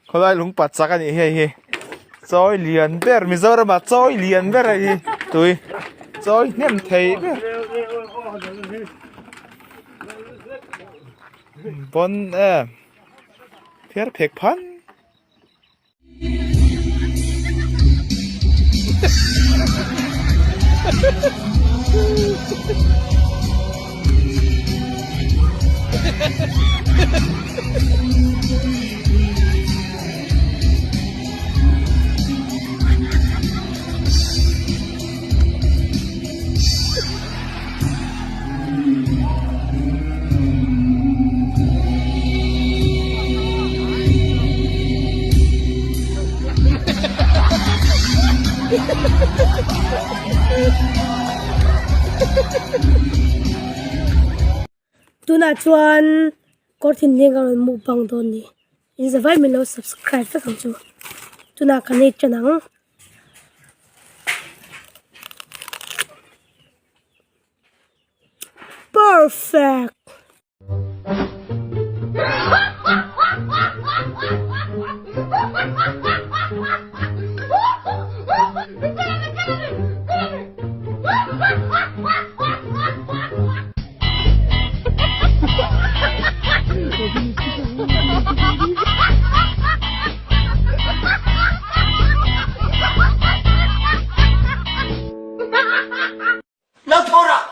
Khawlai lung pat chak a nih hi hei hi chawi lian ber Mizoram ah chawi lian ber a hi tui chawi hnem thei ber bon em phiar phek phan. Tunah chuan kawr thinleng a rawn mukbang dawn ni in zavai min lo subscribe vek ang chu tunah kan ei tan ang. Perfect. Lo tho rawh,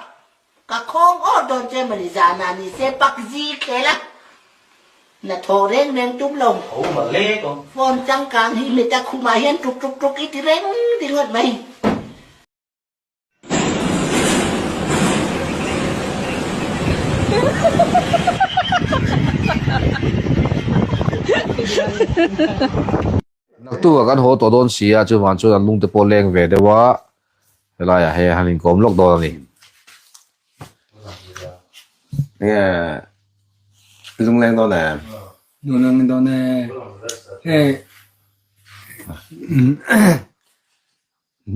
ka khawng awr dawn che mawni zana ni se pak zi khel a, na thaw reng reng tum lo. Tho ma le ko. Phone changkang hi mita khumah hian tuk tuk tuk i ti reng ringawt mai. Naktuk ah kan haw tawh dawn si a, chuvang chuan an lungte pawh leng ve deuh a, helai ah hei han inkawm lawk dawn a ni. Enge lungleng dawn em? Lungleng dawn e. Hei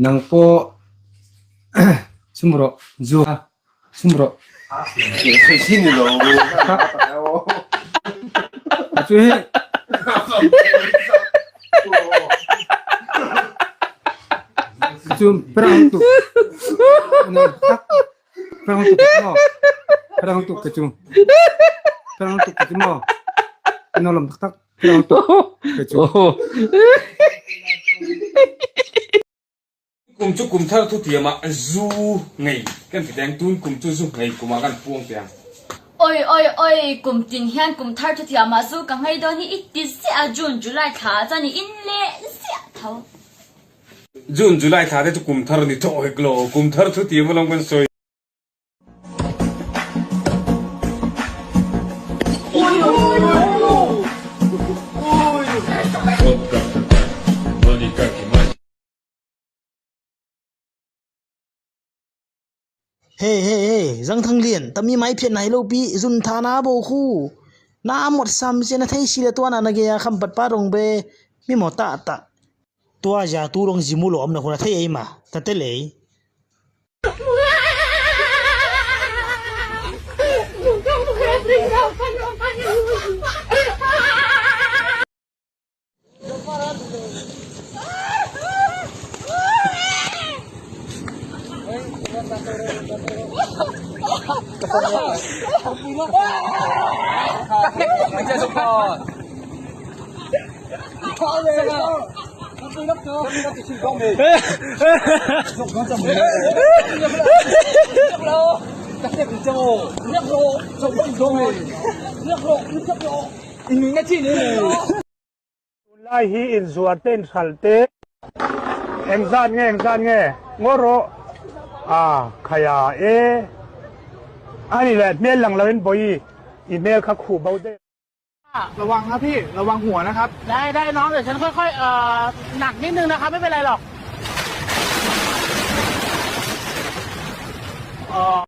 nang pawh chhum rawh zu chhum rawh. Chu hi chu perang tu perang tu mo perang tu ke chu perang tu ke chu mo nolom tak tak perang tu ke chu. Kum chu kum thar thutiam ah zu ngei kan ti teng, tun kum chu zu ngei kum ah kan puang teng. Oi oi oi, kum tin hian kum thar thutiam ah zu ka ngei dawn hi i ti ziah a, June July thla ah chuan i in leh ziah tho. June July thla te chu kum thar ni tawh hek lo, kum thar thutiam alawm kan sawi. Hey hey hey Zang Thang Lian tami mai phiat nai lo pi zun tha na bo khu na mot sam che na thei si le tua na na ge ya kham pat pa rong be mi mo ta ta tua ja tu rong jimu lo am na khuna thei ei ma ta te lei. Tunlai hi inzuar te inhralh te engzat nge engzat nge ngaw rawh a khaia e ani leh hmel lang lo in bawi i hmel kha khuh bo daih. ระวังครับพี่ระวังหัวนะครับ ได้ได้น้องเดี๋ยวฉันค่อยๆเอ่อหนักนิดนึงนะครับไม่เป็นไรหรอก